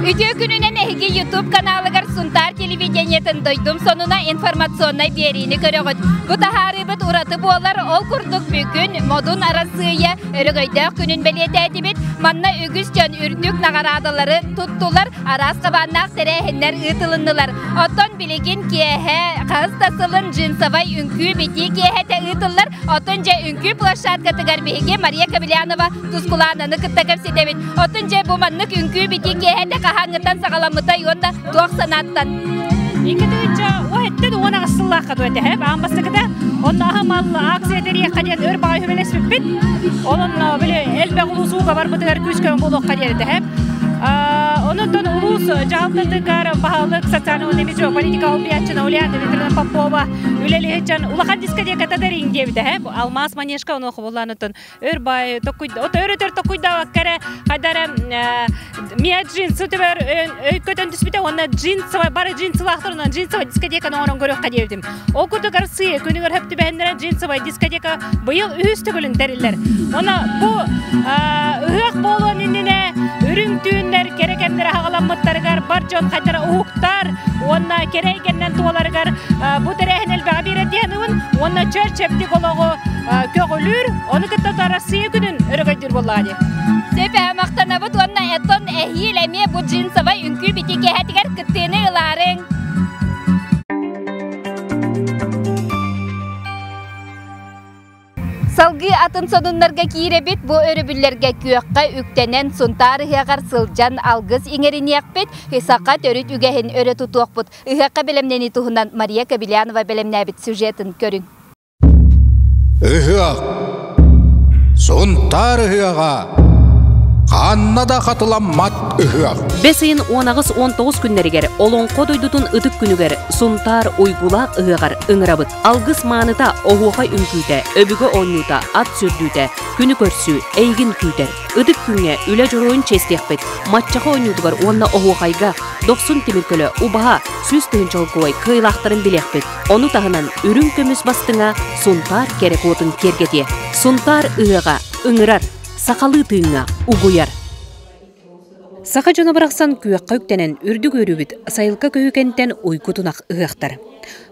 Үтүө күнүнэн эһиги YouTube каналыгар Сунтаар телевидениетын Дойдум сонуна информационнай биэриини көрөҕүт. Бу таһаарыыбыт ураты буолар, ол курдук бүгүн Модун Арассыыйа өрөгөйдөөх күнүн бэлиэтээтибит. Манна үгүс дьон үрдүк наҕараадалары туттулар, араас хабааннаах тэрээһиннэр ыытылыннылар. Оттон билигин киэһэ хаһыс да сылын джинсовай үҥкүү-битии киэһэтэ ыытыллар. Оттон дьэ үҥкүү площадкатыгар биһиги Мария Кобельянова Тускулаананы кытта кэпсэтэбит. Оттон дьэ бу маннык үҥкүү-битии киэһэтэ хаһааҥҥыттан саҕаламмытай уонна туох санааттан? Икки уһэттэн 18 сыллаахха дуо этэ аан бастакыта онно аһымал акция тэрийиэххэ диэн өр баҕайы сүбэлэспиппит. Онон били элбэх улуус ууга барбытыгар күүс-көмө буолуохха диэн этэ. Онон улуус дьаһалтатыгар баһылык социальный уонна политика олбияччына Ульяна Дмитриевна Попова үлэлиһиччэн улахан дискотеката тэрийин диэбитэ. Алмаас манежка онуоха буоллаанытын өр бай токуйда ото өр өтөр токуйдаабакка эрэ хайда эрэ миа джинсы түбэр өйкөтөн түспүтэ уонна джинсовай бары джинсылаахтар онон джинсовай дискотеканы оҥорон көрүөххэ диэбитим. Ол курдук Россия күнүгэр хөп түбэһиннэрэ джинсовай дискотека быйыл үһүс төгүлүн тэриллэр. Уонна бу ыһыах буолуон иннинэ үрүҥ түүннэр кэрэ кэмнэрэ аҕаламмыттарыгар бар дьон хайдара уһуктар уонна кэрэ эйгэннэн туоларыгар бу тэрээһин элбэҕи биэрэр диэн уонна чөл чэбдик олоҕу көҕүлүүр, ону кытта Россия күнүн өрөгөйдүүр буоллаҕа дии. Сөп махтанабыт уонна этон эһиил эмиэ бу джинсовай үҥкүү бити киэһэтигэр кыттыыны ылаарыҥ. Салгыы атын сонуннарга киирэбит, бу өрөбүллэргэ күөххэ үктэнэн Сунтаар ыһыаҕар сылдьан алгыс иҥэриниэхпит, саха төрүт үгэһин өрө тутуохпут. Ыһыахха бэлэмнэнии туһунан Мария Кобельянова бэлэмнээбит сюжетын көрүҥ. Ыһыах. Сунтаар ыһыаҕа. Ханна да хатыламмат ыһыах. Бэс ыйын 18-19 күннэригэр Олоҥхо дойдутун ытык күнүгэр Сунтаар уйгулаах ыһыаҕар ыҥырабыт. Алгыс мааныта, оһуохай үҥкүүтэ, өбүгэ оонньуута, ат сүрдүүтэ, күнү көрсүү, эйигин күүтэр. Ытык күҥҥэ үлэ дьоруойун чиэстиэхпит. Маччаха оонньуутугар уонна оһуохайга дохсун тимир көлө, убаһа, 100 000 солкуобай кыайыылаахтарын билиэхпит. Ону таһынан үрүҥ көмүс бастыҥа Сунтаар кэрэ куотун киэргэтиэ. Сунтаар ыһыаҕа ыҥырар, сахалыы тыыҥҥа угуйар. Саха дьоно барахсан күөххэ үктэнэн үрдүк үөрүүбүт сайылка көһүкэнтэн уйгу тунах ыһыахтар.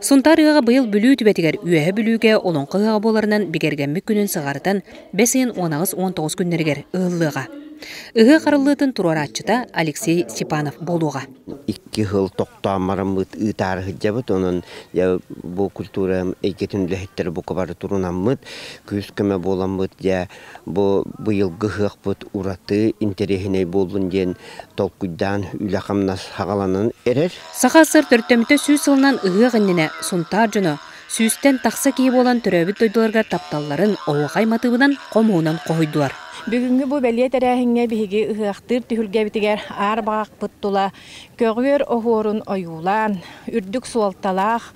Сунтаар ыһыаҕа быйыл Бүлүү түбэтигэр Үөһэ Бүлүүгэ Олоҥхо ыһыаҕа буоларынан бигэргэммит күнүн сыҕарытан бэс ыйын 18-19 күннэригэр ыһыллыаҕа. Ыһыах арыллыытын туруорааччыта Алексей Степанов буолуоҕа. Икки сыл тохтоон бараммыт ыытаары сылдьабыт. Онон бу культура эйгэтин үлэһиттэрэ бука бары турунаммыт, күүс-көмө буоламмыт дьэ бу быйылгы ыһыахпыт ураты интэриэһинэй буоллун диэн толкуйдаан үлэ-хамнас саҕаланан эрэр. Саха СССР төрүттэммитэ 100 сылынан ыһыах иннинэ Сунтаар дьоно сүүстэн тахса киһи буолан төрөөбүт дойдуларыгар тапталларын оһуохай матыыбынан хомуһунан хоһуйдулар. Бүгүҥҥү бу бэлиэ тэрээһиҥҥэ биһиги ыһыахтыыр түһүлгэбитигэр аар баҕахпыт тула көҕүөр оһуорун ойуулаан, үрдүк суолталаах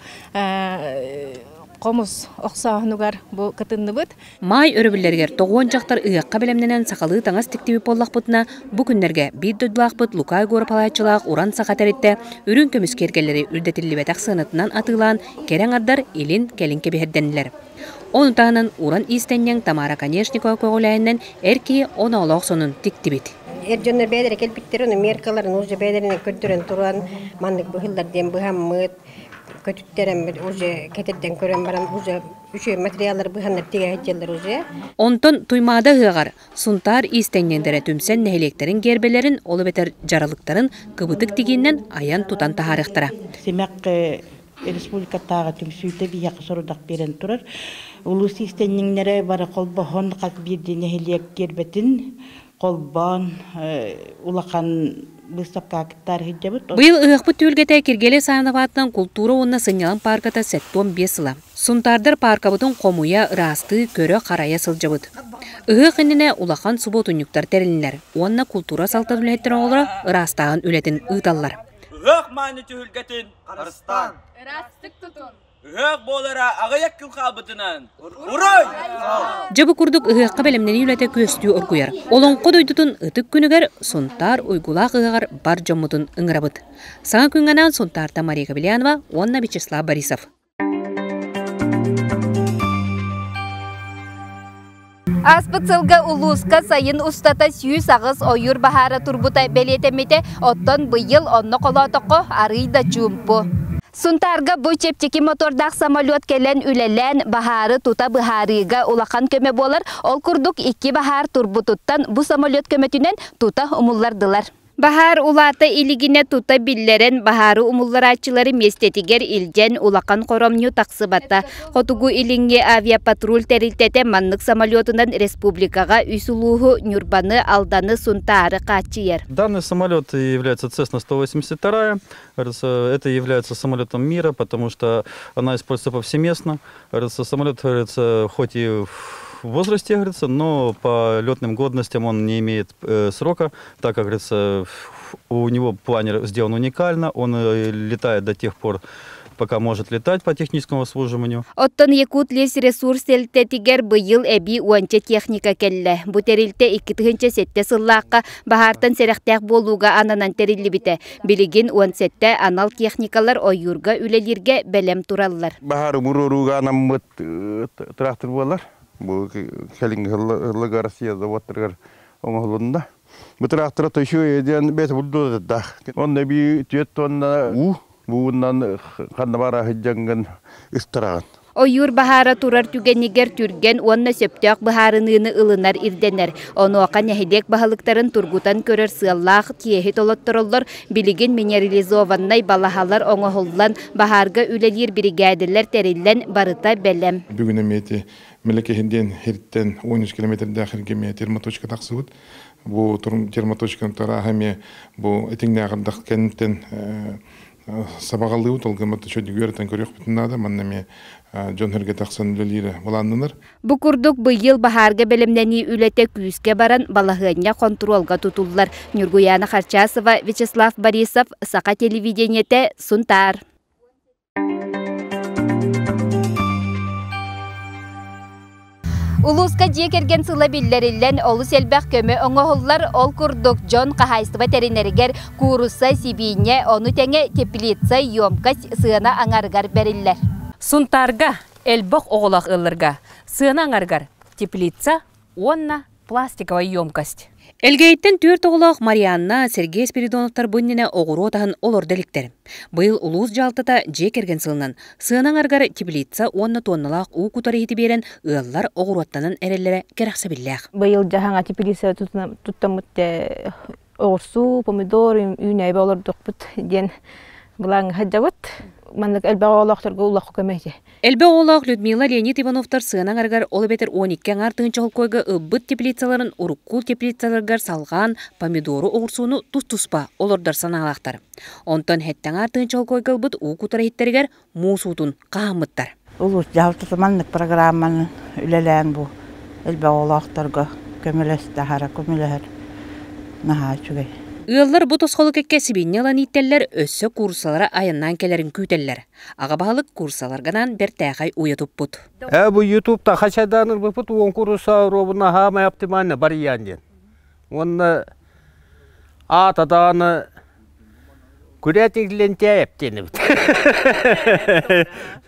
хомус охсооһунугар бу кытынныбыт. Маай өрөбүллэригэр тоҕуон дьахтар ыһыахха бэлэмнэнэн сахалыы таҥас тиктибит буоллахпытына, бу күннэргэ биир дойдулаахпыт Лука Егоров салайааччылаах Уран саха тэрилтэ үрүҥ көмүс киэргэллэри үрдэтиллибэтэх сыанатынан атыылаан кэрэ аҥардар илин-кэлин кэбиһэрдэннилэр. Ону таһынан уран иистэнньэҥ Тамара Конешникова көҕүлээһининэн эр киһи оноолоох сонун тиктибит. Эр дьоннор бэйэлэрэ кэлбиттэр, ону меркаларын уже бэйэлэринэн көрдөрөн туран маннык быһыллар диэн быһаммыт, көтүттэрэммит уже кэтэрдэн көрөн баран уже үчүгэй материаллары быһаннар тигэ сылдьаллар уже. Онтон Туймаада ыһыаҕар Сунтаар иистэнньэҥнэрэ түмсэн нэһилиэктэрин гиэрбэлэрин, ол эбэтэр дьаралыктарын кыбытык тигиинэн айан-тутан таһаарыахтара. Симэх республикатааҕы түмсүүтэ биһиэхэ сорудах биэрэн турар. Улуус иистэнньэҥнэрэ бары холбоһон хас биирдии нэһилиэк гиэрбэтин холбоон улахан быыстапкаҕа кыттаары сылдьабыт. Быйыл ыһыахпыт түһүлгэтэ Киргиэлэй Саанов аатынан култуура уонна сынньалаҥ паарката 75 сыла. Сунтаардар пааркабытын хомуйа, ыраастыы, көрө-харайа сылдьабыт. Ыһыах иннинэ улахан субуотунньуктар тэрилиннилэр уонна култуура салтан үлэһиттэрин оҕолоро ыраастааһын үлэтин ыыталлар. Ыһыах мааны түһүлгэтин харыстаан! Ыраастык тутун! Ыһыах буолара аҕыйах күн хаалбытынан Уруй! Дьэ бу курдук ыһыахха бэлэмнэнии үлэтэ күөстүү оргуйар. Олоҥхо дойдутун ытык күнүгэр Сунтаар уйгулаах ыһыаҕар бар дьоммутун ыҥырабыт. Саҥа күҥҥэ анаан Сунтаартан Мария Кобельянова уонна Вячеслав Борисов. Ааспыт сылга улууска сайын устата 108 ойуур баһаара турбута бэлиэтэммитэ, оттон быйыл онно холоотоххо арыый да чуумпу. Сунтаарга бу чэпчэки мотордаах самолет кэлэн үлэлээн, баһаары тута быһаарыыга улахан көмө буолар. Ол курдук икки баһаар турбутуттан бу самолет көмөтүнэн тута умуллардылар. Баһаар улаата илигинэ тута биллэрэн, баһаары умулларааччылары миэстэтигэр илдьэн улахан хоромньу тахсыбата. Хотугу Илиҥҥи авиапатруль тэрилтэтэ маннык самолетунан республикаҕа үс улууһу Ньурбаны, Алданы, Сунтаары хааччыйар. Данный самолет является Cessna 182. Это является самолетом мира, потому что она используется повсеместно. Самолет, говорится, хоть и в возрасте, говорится, но по летным годностям он не имеет срока, так как, говорится, у него планер сделан уникально, он летает до тех пор, пока может летать по техническому обслуживанию. Оттон Якутлесресурс тэрилтэтигэр быйыл эбии уонча техника кэллэ. Бу тэрилтэ 2007 сыллаахха баһаартан сэрэхтээх буолууга ананан тэриллибитэ. Билигин 17 анал техникалар ойуурга үлэлииргэ бэлэм тураллар. Баһаар умуруорууга анаммыт тыраахтыр буолар. Бу кэлиҥҥи сылларга Россия заводтарыгар оҥоһулунна. Бу тыраахтыра Тойшуя диэн бэйэтэ бурдуотардаах. Онно эбии түөрт тонна уу буунан ханна бара сылдьаҥҥын ыстараҕын. Ойуур баһаара турар түгэнигэр түргэн уонна сөптөөх быһаарыныыны ылынар ирдэнэр. Онуоха нэһилиэк баһылыктарын тургутан көрөр сыаллаах тиэһи толоттороллор. Билигин минерализованнай балаһалар оҥоһуллан, баһаарга үлэлиир биригээдэлэр тэриллэн барыта бэлэм. Бүгүн эмиэ ити Мелекеһин диэн сиртэн 13 километрдаах сиргэ эмиэ термоточка тахсыбыт. Бу термоточканы тарааһа эмиэ бу этиҥнээҕирдэх кэнниттэн сабаҕалыыбыт, ол гыммыт чөдүгүөртэн көрүөхпүтүн наада. Манна эмиэ дьон сэргэ тахсан үлэлиирэ былааннанар. Бу курдук быйыл баһаарга бэлэмнэнии үлэтэ күүскэ баран, балаһыанньа хонтуруолга тутуллар. Ньургуйаана Харчасова, Вячеслав Борисов, Саха телевидениетэ, Сунтаар. Улууска дьиэ кэргэн сыла биллэриллэн, олус элбэх көмө оҥоһуллар. Ол курдук, дьон хаһаайыстыба тэринэригэр куурусса, сибиинньэ, ону тэҥэ теплица, емкость сыана аҥарыгар бэриллэр. Сунтаарга элбэх оҕолоох ыалларга сыана аҥарыгар теплица уонна пластиковая емкость. Элгээйиттэн түөрт оҕолоох Марианна, Сергей Спиридоновтар бу иннинэ оҕуруот аһын олордо иликтэр. Быйыл улуус дьаһалтата дьиэ кэргэн сылынан сыана аҥарыгар теплица уонна туонналаах уу кутар иһити биэрэн ыаллар оҕуруоттанан эрэллэрэ кэрэхсэбиллээх. Быйыл дьаһаҥа теплица туттаммыт оҕурсуу, помидор үүнээйбэ олордохпут диэн былааҥҥа сылдьабыт. Маннык элбэх оҕолоохторго улахан көмө этэ. Элбэх оҕолоох Людмила Леонид Ивановтар сыана аҥарыгар ол эбэтэр 12 аҥаар тыһыынча холкуойга ылбыт теплицаларын урукку теплицаларыгар салҕаан помидору оҕурсууну тус-туспа олордор санаалаахтар. Онтон сэттэ аҥаар тыһыынча холкуойга ылбыт уу кутар иһиттэригэр муус уутун хаһааммыттар. Улуус дьаһалтата маннык программаны үлэлээн бу элбэх оҕолоохторго көмөлөстө, аһара көмөлөһөр наһаа үчүгэй. Ыаллар бу тосхолу кэккэ сибиинньэ ылан ииттэллэр, өссө куурусалара айаннаан кэлэрин күүтэллэр. Аҕа баһылык куурусаларганан бэртээхэй уйа туппут. Э бу ютубта хачайдаан ылбыппыт уон куурусса оруобуна хаамай оптимальный барыйаан диэн. Уонна аата даҕаны Курятник лентяев диэнибит.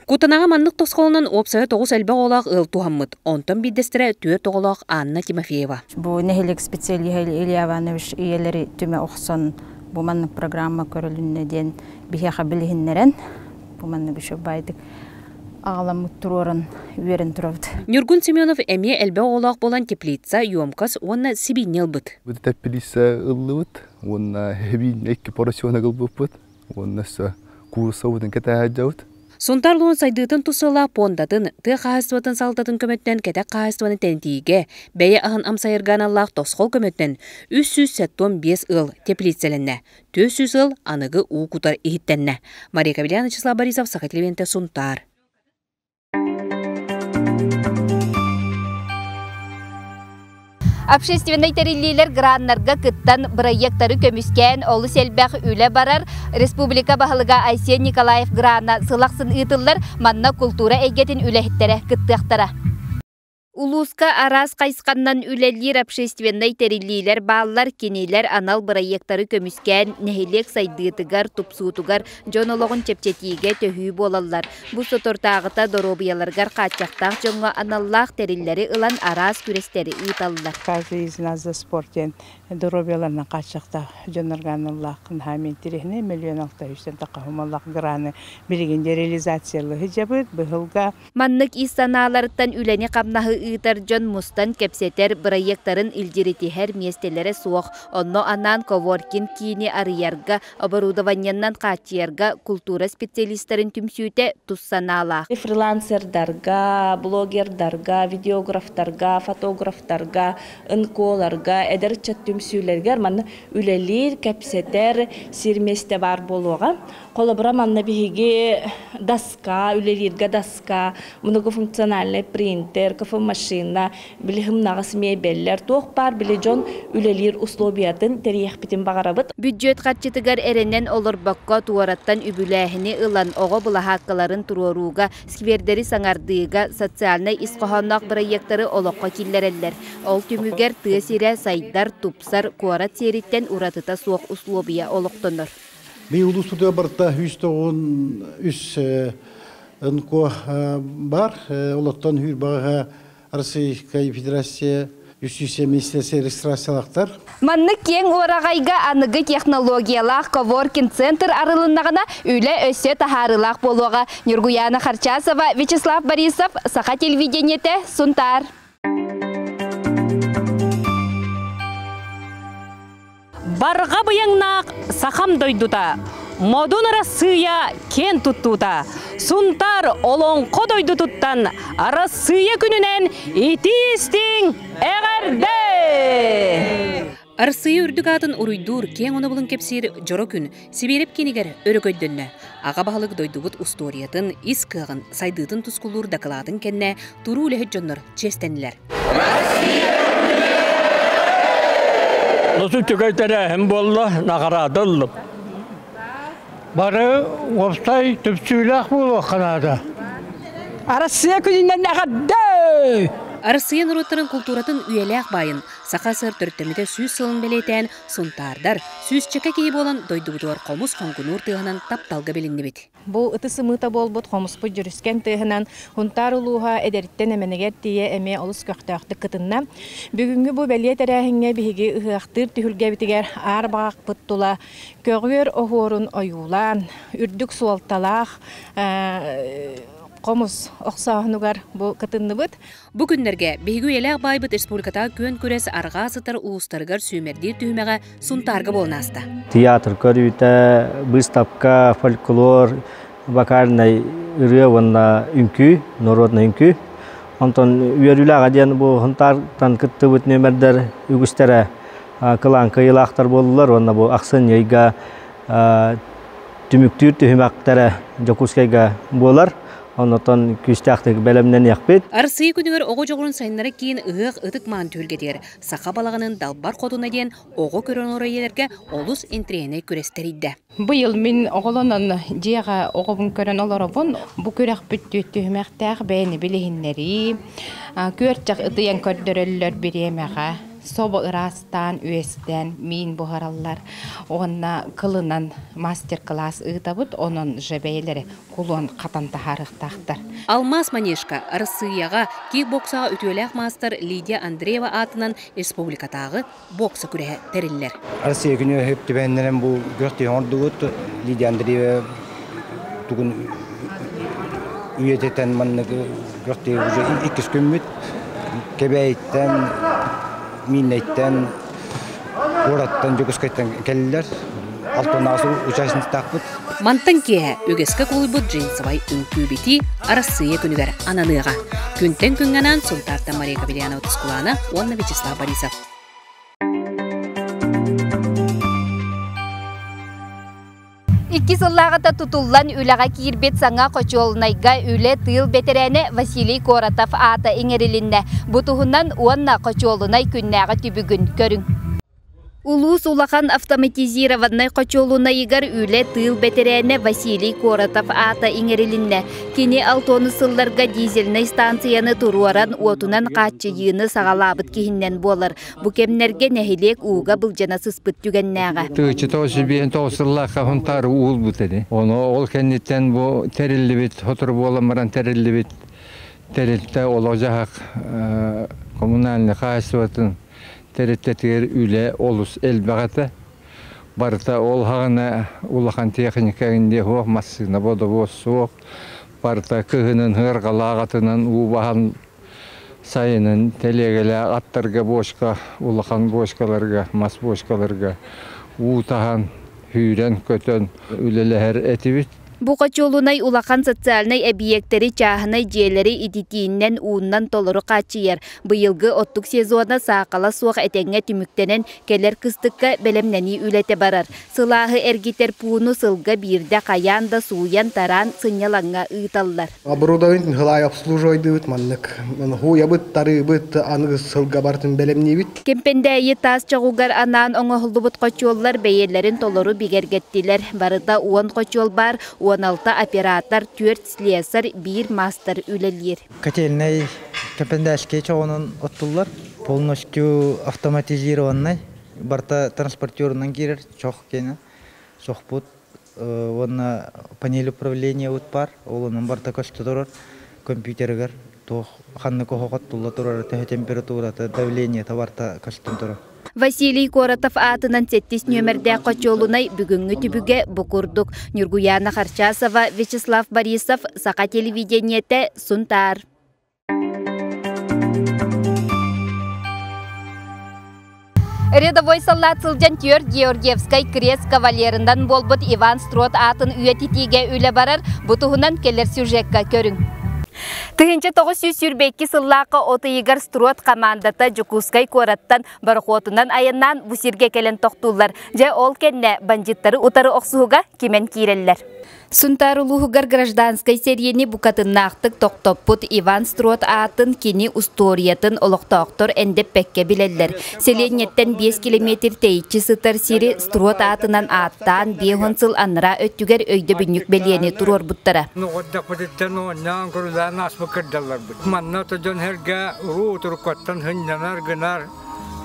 Кутанаҕа маннык тосхолунан уопсайа тоҕус элбэх оҕолоох ыал туһаммыт. Онтон биирдэстэрэ түөрт оҕолоох Анна Тимофеева. Бу нэһилиэк специалиһа Илья Иванович ийэлэри түмэ охсон бу маннык программа көрүлүннэ диэн биһиэхэ билиһиннэрэн бу маннык үчүгэй аҕаламмыт туруоран үөрэн турабыт. Ньургун Семенов эмиэ элбэх оҕолоох буолан теплица, емкость уонна сибиинньэ ылбыт. Бу теплица ыллыбыт уонна эбииннэ икки поросенок ылбыппыт уонна өссө кууруссабытын кэтээһэдьэбит. Сунтаар улуун сайдыытын тус сыала пуондатын, тыа хаһаайыстыбатын салалтатын көмөтүнэн кэтэх хаһаайыстыбаны тэнитиигэ, бэйэ аһын амсайарга аналлаах тосхол көмөтүнэн 375 ыал теплицэлэннэ. 400 ыал аныгы уу кутар иһиттэннэ. Мария Кавеляна, Вячеслав Борисов, Саха телевидениетэ, Сунтаар. Общественнай тэриллиилэр граннарга кыттан бырайыактары көмүскээн олус элбэх үлэ барар. Республика баһылыга Айсен Николаев грана сыл ахсын ыытыллар, манна култуура эйгэтин үлэһиттэрэ кыттыахтара. Улууска араас хайысханнан үлэлиир общественнай тэриллиилэр бааллар, кинилэр анал бырайыактары көмүскээн нэһилиэк сайдыытыгар, тупсуутугар, дьон олоҕун чэпчэтиигэ төһүү буолаллар. Бу соторутааҕыта доруобуйаларыгар хааччахтаах дьоҥҥо аналлаах тэриллэри ылан араас күрэстэри ыыталлар. Каждый из нас за спорт диэн доруобуйаларынан хааччахтаах дьоннорго аналлаах наһаа интэриэһинэй миллион алта үстэн таххаһымаллах граны билигин реализациялыы сылдьабыт быһылга. Маннык ис санааларыттан үлэни-хамнаһы ыытар дьон мустан кэпсэтэр, бырайыактарын илдьиритиһэр миэстэлэрэ суох. Онно анаан коворкинг киини арыйарга, оборудованиеннан хааччыйарга култуура специалистарын түмсүүтэ тус санаалаах. Фрилансердарга, блогердарга, видеографтарга, фотографтарга, НКОларга, эдэр ыччат түмсүүлэригэр манна үлэлиир, кэпсэтэр сир миэстэ баар буолуоҕа. Холобура, манна биһиги доска, үлэлииргэ доска, многофункциональный принтер, кофемашина, били хымнаҕас миэбэллэр, туох баар били дьон үлэлиир условиятын тэрийиэхпитин баҕарабыт. Бүддьүөт харчытыгар эрэнэн олорбокко, туораттан үбүлээһини ылан, оҕо былаһааккаларын туруорууга, сквердэри саҥардыыга социальнай ис хоһоонноох бырайыактары олоххо киллэрэллэр. Ол түмүгэр тыа сирэ сайдар, тупсар, куорат сиэриттэн уратыта суох услуобуйа олохтонор. Би улуустутуга барыта 193 НКО бар. Олортон хүр бағыға Российская Федерация Юстиция министерствосы регистрациялақтар. Маннык киэҥ уораҕайга аныгы технологиялаах коворкинг-центр арылыннаҕына, үлэ өссө таһаарыылаах буолуоҕа. Ньургуйаана Харчасова, Вячеслав Борисов, Саха телевидениетэ, Сунтаар. Барҕа быйаҥнаах сахам дойдута, Модун Арассыыйа киэн туттуута, Сунтаар Олоҥхо дойдутуттан Арассыыйа күнүнэн итии-истиҥ эҕэрдэ! Арассыыйа үрдүк аатын уруйдуур, киэҥ онобулун кэпсиир дьоро күн Сибиэрэп киинигэр өрө көйдөннө. Аҕа баһылык дойдубут устуоруйатын, ис кыаҕын, сайдыытын тускулуур дакылаатын кэннэ туруу үлэһит дьоннор чиэстэннилэр. Носу түгэй тэрээһин буолла, наҕараада ыллым. Бары уопсай түпсүүлээх буолуохха наада. Арассыыйа күнүнэн эҕэрдэ! Арассыыйа норуоттарын култууратын үйэлээх баайын Саха СССР төрүттэммитэ 100 сылын бэлиэтээн Сунтаардар сүүсчэкэ киһи буолан дойдубутугар хомус хоҥкунуур тыаһынан тапталга билиннибит. Бу ытыс ымыыта буолбут хомуспут дьүрүскэн тыаһынан Һунтаар улууһа эдэриттэн эмэнигэр тиийэ эмиэ олус көхтөөхтүк кытынна. Бүгүҥҥү бу бэлиэ тэрээһиҥҥэ биһиги ыһыахтыыр түһүлгэбитигэр аар баҕахпыт тула көҕүөр оһуорун ойуулаан, үрдүк суолталаах хомус охсооһунугар бу кытынныбыт. Бу күннэргэ биһиги үйэлээх баайбыт республикатааҕы күөн күрэс арҕаа сытар улуустарыгар сүүмэрдиир түһүмэҕэ Сунтаарга буолан ааста. Театр көрүүтэ, выставка, фольклор, вокальнай ырыа уонна үҥкүү, народнай үҥкүү. Онтон үөрүүлээх диэн бу Сунтаартан кыттыбыт нүөмэрдэр үгүстэрэ кылаан кыайыылаахтар буоллулар уонна бу ахсынньы ыйга түмүктүүр түһүмэхтэрэ Дьокуускайга буолар. Оннотон күүстээхтик бэлэмнэниэхпит. Арассыыйа күнүгэр оҕо дьоҕурун сайыннара киин ыһыах ытык маан түһүлгэтигэр саха балаҕанын далбар хотуна диэн оҕо көрөн олорор ийэлэргэ олус интэриэһинэй күрэс тэрийдэ. Быйыл мин оҕолонон дьиэҕэ оҕобун көрөн олоробун. Бу күрэхпит түһүмэхтээх бэйэни билиһиннэрии, күөрчэх ытыйан көрдөрөллөр бириэмэҕэ. Собо ыраастаан, үөстээн миин буһараллар уонна кылынан мастер-класс ыытабыт, онон же бэйэлэрэ кулон хатан таһаарыахтаахтар. Алмаас манежка Арассыыйаҕа кикбоксаҕа үтүөлээх маастар Лидия Андреева аатынан республикатааҕы бокса күрэһэ тэриллэр. Россия күнү өһүп түбэһиннэрэн бу күрэхтэһии оҥордубут. Лидия Андреева тугун үйэтитэн маннык күрэхтэһии уже иккис күммүт. Кэбээйиттэн, Мииннэйтэн, куораттан, Дьокуускайтан кэллилэр. Алтан участниктаахпыт. Мантан киэһэ үгэскэ кубулуйбут джинсовай үҥкүү-битии Арассыыйа күнүгэр ананыаҕа. Күнтэн күҥҥэ анаан Сунтаартан Мария Капельянова-Тускулаана уонна Вячеслав Борисов. Иккис сыллааҕыта тутуллан үлэҕэ киирбит саҥа хочуолунайга үлэ тыыл бэтэрээнэ Василий Коротов аата иҥэрилиннэ. Бу туһунан уонна хочуолунай күннээҕи түбүгүн көрүҥ. Улуус улахан автоматизированнай хочуолунайыгар үлэ тыыл бэтэрээнэ Василий Коротов аата иҥэрилиннэ. Кини алтуону сылларга дизельнай станцияны туруоран уотунан хааччыйыыны саҕалаабыт киһиннэн буолар. Бу кэмнэргэ нэһилиэк ууга былдьана сыспыт түгэннээҕэ. Тыычы 959 сыллаахха Хунтаары уулбут ини. Ону ол кэнниттэн бу тэриллибит, сотору буолан баран тэриллибит тэрилтэ олох-дьаһах коммунальнай хаһаайыстыбатын тэрилтэтигэр үлэ олус элбэх этэ. Барыта ол хаҕына улахан техника инде суох, массыына бодобуос суох. Барыта кыһынын ыарҕалаах атынан уу баһан сайынын тэлиэгэлээх аттарга бочка, улахан бочкаларга, мас бочкаларга уу таһан, сүүрэн-көтөн үлэлэһэр этибит. Бу хочуолунай улахан социальнай эбийиэктэри чааһынай дьиэлэри ититиинэн ууннан толору хааччыйар. Быйылгы оттук сезона саахала суох этэҥҥэ түмүктэнэн, кэлэр кыстыкка бэлэмнэнии үлэтэ барар. Сылааһы эргитэр пууну сылга биирдэ хайаан да сууйан-тараан сынньалаҥҥа ыыталлар. Оборудование хылай обслуживайдыыбыт маннык. Хуйабыт, тарыыбыт, аныгы сылга барытын бэлэмниибит. Кэмпэндээйи таас чоҕугар анаан оҥоһуллубут хочуоллар бэйэлэрин толору бигэргэттилэр. Барыта 10 хочуол баар, 16 оператор, 4 слесарь, 1 маастар үлэлиир. Котельнай Кэмпэндээскэй чоҕунан оттуллар. Полностью автоматизированный. Барыта транспортерунан киирэр чох киэнэ. Чохпут уонна панель управления баар. Ол онон барыта көстө турар компьютерыгар туох ханнык оһох оттулла турара, төһө температурата, давлениета барыта көстөн турар. Василий Коротов аатынан сэттис нүөмэрдээх хочуолунай бүгүҥҥү түбүгэ бу курдук. Ньургуяна Харчасова, Вячеслав Борисов, Саха телевидениетэ, Сунтаар. Рядовой саллаат сылдьан түөрт Георгиевскай крест кавалерынан буолбут Иван Строд аатын үйэтитиигэ үлэ барар. Бу туһунан кэлэр сюжекка көрүҥ. 1922 сыллаахха от ыйыгар Строд командата Дьокуускай куораттан борохуотунан айаннаан бу сиргэ кэлэн тохтууллар. Дьэ ол кэннэ бандьыттары утары охсуһуга кимэн киирэллэр. Сунтаар улууһугар гражданскай сэриини букатыннаахтык тохтоппут Иван Строд аатын кини устуоруйатын олохтоохтор эндэппэккэ билэллэр. Сэлиэнньэттэн 5 километр тэйиччи сытар сири Строд аатынан ааттаан 50 сыл анараа өттүгэр өйдөбүнньүк бэлиэни туруорбуттара. Оҕордохпутуттан оонньоон көрүлээн ааспыт кырдалларбыт. Манна дьон сэргэ уруу туруккаттан сынньанар гынар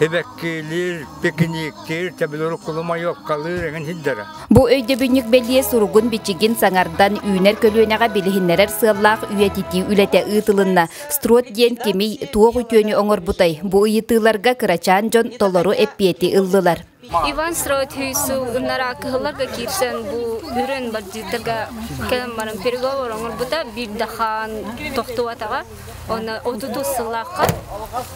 Эбэккиилиир, пикниктиир, тэбилуруккулу майоккалыыр эҥин сирдэрэ. Бу өйдөбүнньүк бэлиэ суругун-бичигин саҥардан үүнэр көлүөнэҕэ билиһиннэрэр сыаллаах үйэтитии үлэтэ ыытылынна. Строд диэн кимий, туох үтүөнү оҥорбутай? Бу ыйытыыларга кырачаан дьон толору эппиэти ыллылар. Иван Строд сүүс ынараа кыһылларга киирсэн бу үрүн бардьыттарга кэлэн баран переговор оҥорбута биир да хаан тохтубатаҕа. Онно 30 сыллаахха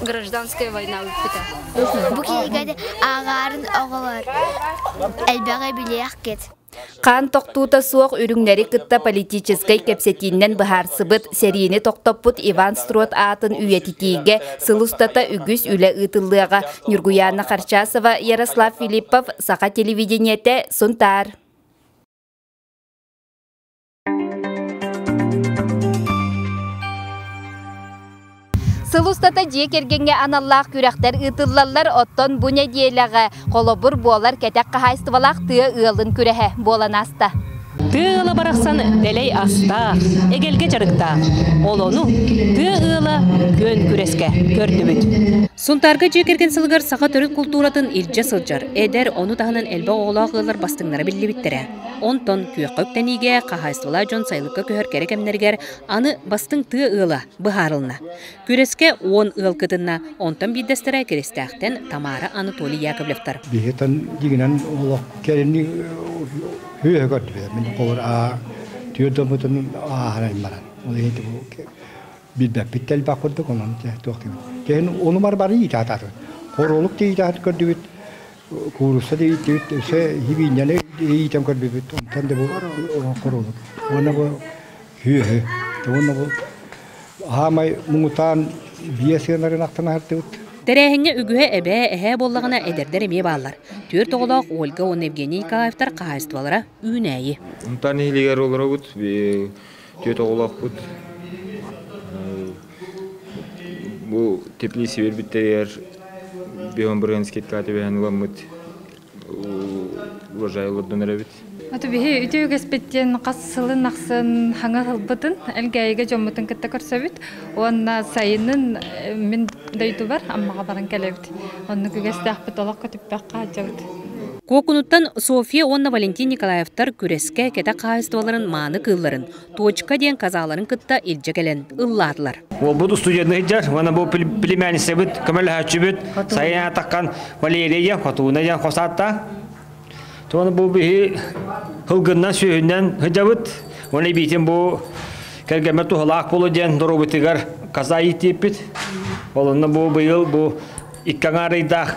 гражданская война бүппүтэ. Бу кинигэни ааҕаарын оҕолор элбэҕи билиэххит. Хаан тохтуута суох үрүҥнэри кытта политическай кэпсэтииннэн быһаарсыбыт, сэриини тохтоппут Иван Строд аатын үйэтитиигэ сыл устата үгүс үлэ ыытыллыаҕа. Ньургуяна Харчасова, Ярослав Филиппов, Саха телевидениетэ, Сунтаар. Сыл устата дьиэ кэргэҥҥэ аналлаах күрэхтэр ыытыллаллар, оттон бу нэдиэлэҕэ холобур буолар кэтэх хаһаайыстыбалаах тыа ыалын күрэһэ буолан ааста. Тыа ыала барахсан дэлэй астаах, эгэлгэ дьарыктаах. Ол ону тыа ыала күөн күрэскэ көрдүбүт. Сунтаарга дьиэ кэргэн сылыгар саха төрүт култууратын илдьэ сылдьар, эдэр, ону таһынан элбэх оҕолоох ыаллар бастыҥнара биллибиттэрэ. Онтон күөххэ үктэниигэ хаһаайыстыбалаах дьон сайылыкка көһөр кэрэ кэмнэригэр аны бастыҥ тыа ыала быһаарылынна. Күрэскэ 10 ыал кытынна, онтон биирдэстэрэ Киристээхтэн Тамара Анатолий Яковлевтар. Биһитэн дигинэн олох кэлини хүөһө көрдүбүт. Мин холор аа түөрдоммутун ааһаран баран. Ол иһин билбэппит элбэх курдук онон туох ким. Кэһин онумар бары иитаатаатыбыт. Хоролук тиитаат көрдүбүт. Куурусса да ииттибит, өссө хибиинньэни иитэн көрбүпүт, онтон да бу хоруолук. Уонна бу сүөһү. Уонна бу аамай муҥутаан биэ сыанарын ахтан аһартыбыт. Тэрээһиҥҥэ үгүһэ эбээ, эһээ буоллаҕына эдэрдэр эмиэ бааллар. Түөрт оҕолоох Ольга уонна Евгений Николаевтар хаһаайыстыбалара үүнээйи. Унтан иһилигэр олоробут, түөрт оҕолоохпут. Бу теплица биэрбиттэригэр биһон бырыһын скидка түбэһэн ыламмыт урожай олордон эрэбит. Аты биһи үтүө үгэспит диэн хас сылын ахсын хаҥа ылбытын Элгээйигэ дьоммутун кытта көрсөбүт уонна сайынын мин дойдубар Аммаҕа баран кэлэбит. Оннук үгэстээхпит олох көтүппэххэ сылдьабыт. Куокунуттан Софья уонна Валентин Николаевтар күрэскэ кэтэх хаһаайыстыбаларын мааны кыылларын Точка диэн казаларын кытта илдьэ кэлэн ыллаатылар. Уолбут устудьуоннуу сылдьар уонна бу племянницабыт көмөлөһөөччүбүт сайын атаххан Валерия Хотууна диэн хос ааттаах. Туона бу биһи ылгыннан сүөһүнэн сылдьабыт. Уонна эбиитин бу кэргэммэр туһалаах буолу диэн доруобуйтугар каза иитиэппит. Ол онно бу быйыл бу икки аҥаар ыйдаах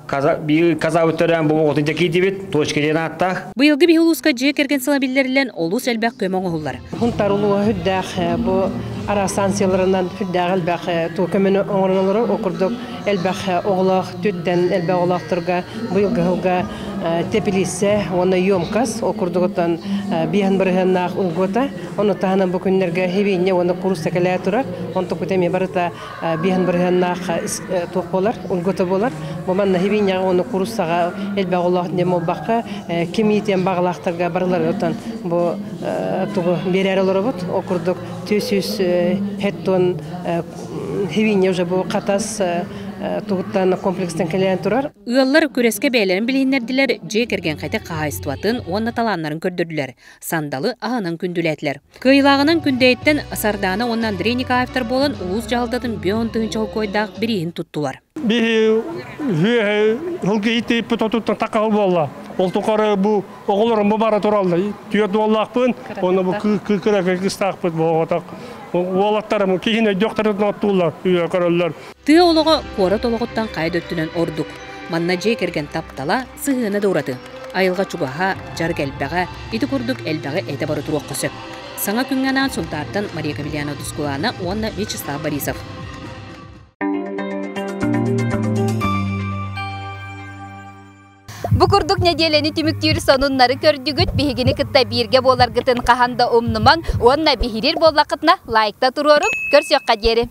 Казабыт төрөөн бу оҕотун дьэкиитибит, точка диэн ааттаах. Быйылгы биһи улууска дьиэ кэргэн сыла биллэриллэн олус элбэх көмө оҥоһуллар. Хунтар улууһа үрдээх бу араас станцияларынан үрдээх элбэх туу көмөнү оҥорон олорор. Ол курдук элбэх оҕолоох түттэн элбэх оҕолоохторго быйылгы сылга теплице уонна емкость ол курдугуттан биэһин бырыһыаннаах улгуота. Ону таһынан бу күннэргэ хибиинньэ уонна курусса кэлээ турар. Онтукут эмиэ барыта биэһин бырыһыаннаах туох буолар, улгута буолар. Бу манна хибиинньэҕэ уонна кууруссаҕа элбэх оҕолоох диэн буолбакка, ким иитиэн баҕалаахтарга барыларыгар отон бу тугу биэрээр олоробут. Ол курдук 400 хеттон хибиинньэ уже бу хатас тугуттан комплекстан кэлэн турар. Ыаллар күрэскэ бэйэлэрин билиһиннэрдилэр, дьиэ кэргэн хэтик хаһаайыстыбатын уонна талааннарын көрдөрдүлэр, сандалы аһынан күндүлээтилэр. Кыайыылааҕынан Күндэйиттэн Сардаана уонна Андрей Николаевтар буолан улуус дьаһалтатын 50 тыһыынча холкуойдаах бирииһин туттулар. Биһи үһүө иитиппит отуттан такаһыл буолла. Ол тухары бу оҕолорум бу бара тураллар. Түөрт уоллаахпын, уонна бу кыра кыыстаахпыт буоҕотох. Уолаттарым киһин өйдөхтөрүн оттууллар, үө көрөллөр. Тыа олоҕо куорат олоҕуттан хайа да өттүнэн ордук. Манна дьиэ кэргэн таптала, сыһыана да ураты. Айылҕа чугаһа, дьарык элбэҕэ, ити курдук элбэҕи этэ бара туруохха сөп. Саҥа күҥҥэ анаан Сунтаартан Мария Кавельяна Дускулана уонна Вячеслав Борисов. Бу курдук нэдиэлэни түмүктүүр сонуннары көрдүгүт, биһигини кытта бииргэ буоларгытын хаһан да умнумаҥ уонна биһириир буоллаххытына лайкта туруоруҥ, көрсүөххэ диэри.